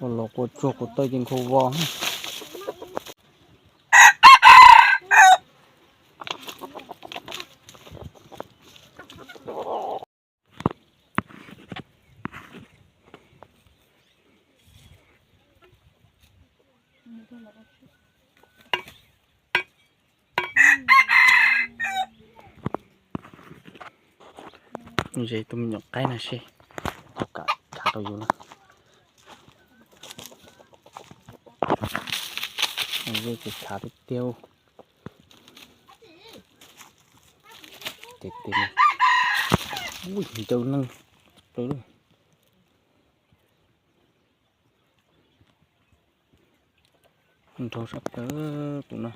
Ua los quaj tsuag quas tawj ces nkhaus vos. Ze tus me nyuam qaib no seb puas kam khav rau yus na. Ze ces khav tiag tiag. Ces tes, ui, ncau neeg plaws. Nrau sab plaws tus no.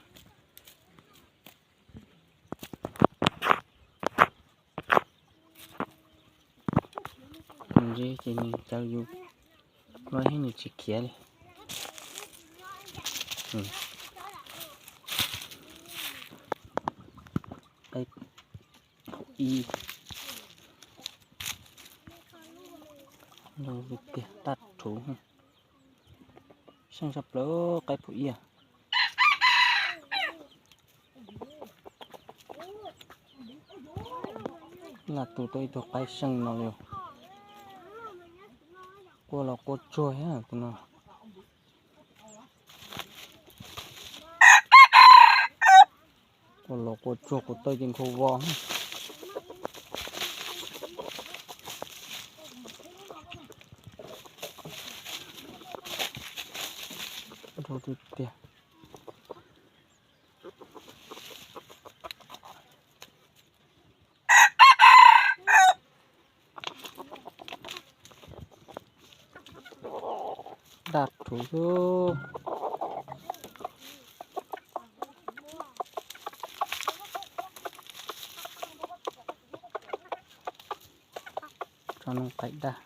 Ntsib ces nws caw yus, no nws tsis khiav li. Qaib phaum ib, tiag taj rhuv, seej sab plaws qaib phaum ib. Laj tus tau ib tug qaib seej no li. Quaj los quaj tsuag thiab tus no. Quaj los quaj tsuag quas tawj ces nkhaus vos. Nrau tiag tiag. Daj rhuv xwb. Tso nws qaim daj.